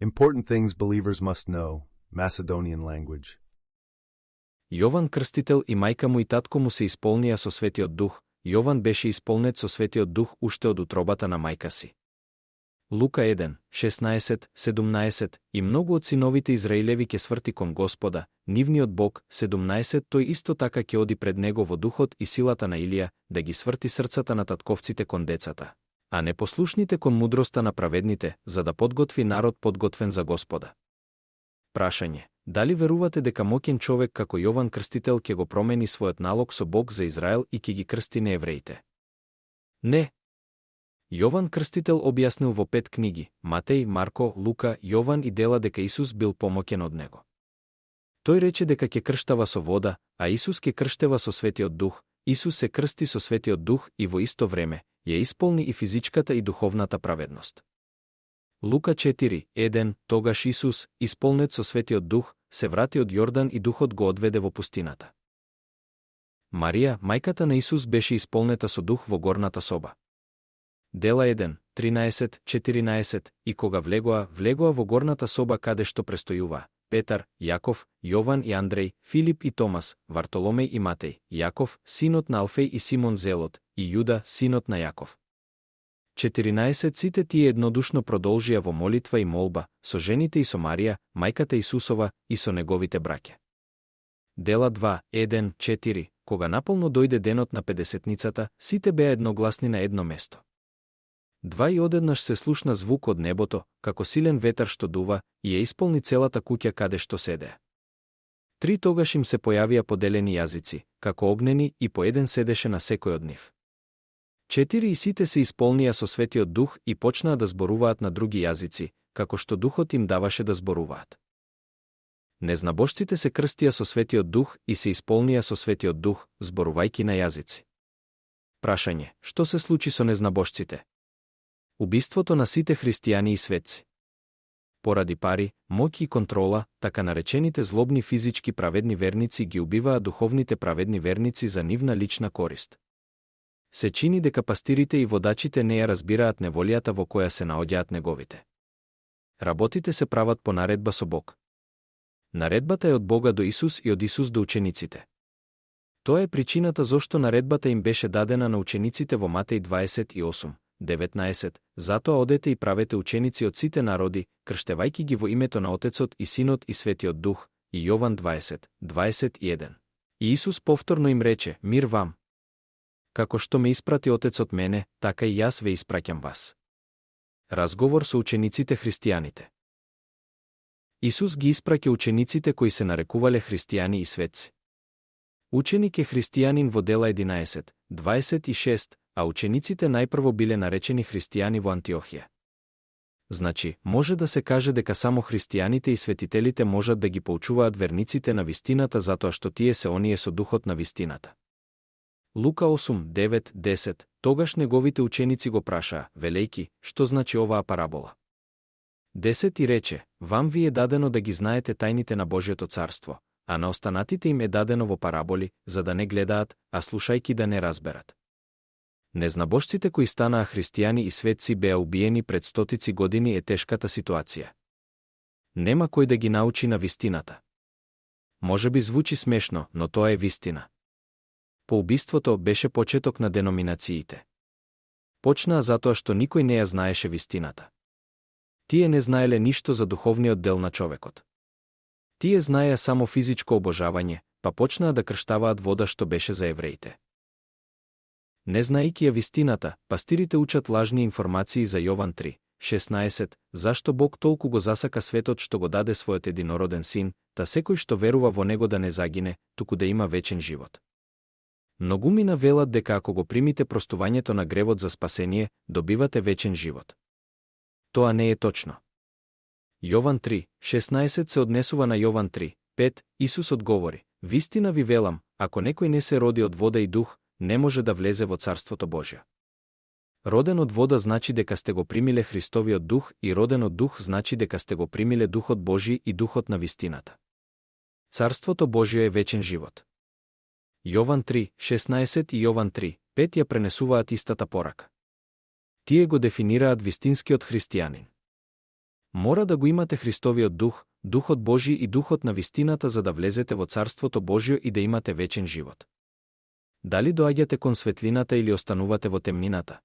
Important things believers must know. Macedonian language. Јован Крстител и мајка му и татко му се исполнија со Светиот Дух. Јован беше исполнет со Светиот Дух уште од утробата на мајка си. Лука 1, 16, 17 и многу од синовите Израилеви ќе сврти кон Господа, нивниот Бог, 17, тој исто така ќе оди пред него во духот и силата на Илија, да ги сврти срцата на татковците кон децата, а непослушните кон мудроста на праведните, за да подготви народ подготвен за Господа. Прашање: дали верувате дека моќен човек како Јован Крстител ќе го промени својот налог со Бог за Израел и ќе ги крсти неевреите? Не. Јован Крстител објаснил во 5 книги, Матеј, Марко, Лука, Јован и Дела, дека Исус бил помоќен од него. Тој рече дека ќе крштава со вода, а Исус ќе крштева со Светиот Дух. Исус се крсти со Светиот Дух и во исто време ја исполни и физичката и духовната праведност. Лука 4, 1, тогаш Исус, исполнет со Светиот Дух, се врати од Јордан и Духот го одведе во пустината. Марија, мајката на Исус, беше исполнета со Дух во горната соба. Дела 1, 13, 14 и кога влегоа во горната соба каде што престојува Петар, Јаков, Јован и Андреј, Филип и Томас, Вартоломеј и Матеј, Јаков, синот на Алфеј и Симон Зелот, и Јуда, синот на Јаков. 14 Сите тие еднодушно продолжија во молитва и молба, со жените и со Марија, мајката Исусова, и со неговите браќа. Дела 2, 1, 4 Кога наполно дојде денот на Педесетницата, сите беа едногласни на едно место. 2 И одеднаш се слушна звук од небото, како силен ветар што дува, и ја исполни целата куќа каде што седеа. 3 Тогаш им се појавија поделени јазици, како огнени, и по еден седеше на секој од нив. 4 И сите се исполнија со Светиот Дух и почнаа да зборуваат на други јазици, како што Духот им даваше да зборуваат. Незнабожците се крстија со Светиот Дух и се исполнија со Светиот Дух, зборувајќи на јазици. Прашање: што се случи со незнабожците? Убиството на сите христијани и светци. Поради пари, моќ и контрола, така наречените злобни физички праведни верници ги убиваат духовните праведни верници за нивна лична корист. Се чини дека пастирите и водачите не ја разбираат неволијата во која се наоѓаат неговите. Работите се прават по наредба со Бог. Наредбата е од Бога до Исус и од Исус до учениците. Тоа е причината зошто наредбата им беше дадена на учениците во Матеј 28, 19, затоа одете и правете ученици од сите народи, крштевајќи ги во името на Отецот и Синот и Светиот Дух, и Јован 20, 21. И Исус повторно им рече: мир вам. Како што ме испрати Отецот мене, така и јас ве испраќам вас. Разговор со учениците христијаните. Исус ги испраќа учениците кои се нарекувале христијани и светци. Ученик е христијанин во Дела 11, 26, а учениците најпрво биле наречени христијани во Антиохија. Значи, може да се каже дека само христијаните и светителите можат да ги поучуваат верниците на вистината затоа што тие се оние со духот на вистината. Лука 8, 9, 10 Тогаш неговите ученици го прашаа, велејки: што значи оваа парабола? 10 И рече: вам ви е дадено да ги знаете тајните на Божјото царство, а на останатите им е дадено во параболи, за да не гледаат, а слушајки да не разберат. Незнабожците кои станаа христијани и светци беа убиени пред стотици години е тешката ситуација. Нема кој да ги научи на вистината. Може би звучи смешно, но тоа е вистина. По убиството беше почеток на деноминациите. Почнаа затоа што никој не ја знаеше вистината. Тие не знаеле ништо за духовниот дел на човекот. Тие знаеа само физичко обожавање, па почнаа да крштаваат вода што беше за евреите. Не знаејќи ја вистината, пастирите учат лажни информации за Јован 3, 16, зашто Бог толку го засака светот што го даде својот единороден син, та секој што верува во него да не загине, туку да има вечен живот. Многумина велат дека ако го примите простувањето на гревот за спасение, добивате вечен живот. Тоа не е точно. Јован 3, 16 се однесува на Јован 3, 5, Исус одговори: вистина ви велам, ако некој не се роди од вода и дух, не може да влезе во Царството Божјо. Роден од вода значи дека сте го примиле Христовиот дух и роден од дух значи дека сте го примиле Духот Божји и Духот на вистината. Царството Божјо е вечен живот. Јован 3, 16 и Јован 3, 5 ја пренесуваат истата порака. Тие го дефинираат вистинскиот христијанин. Мора да го имате Христовиот дух, Духот Божи и Духот на вистината за да влезете во Царството Божјо и да имате вечен живот. Дали доаѓате кон светлината или останувате во темнината?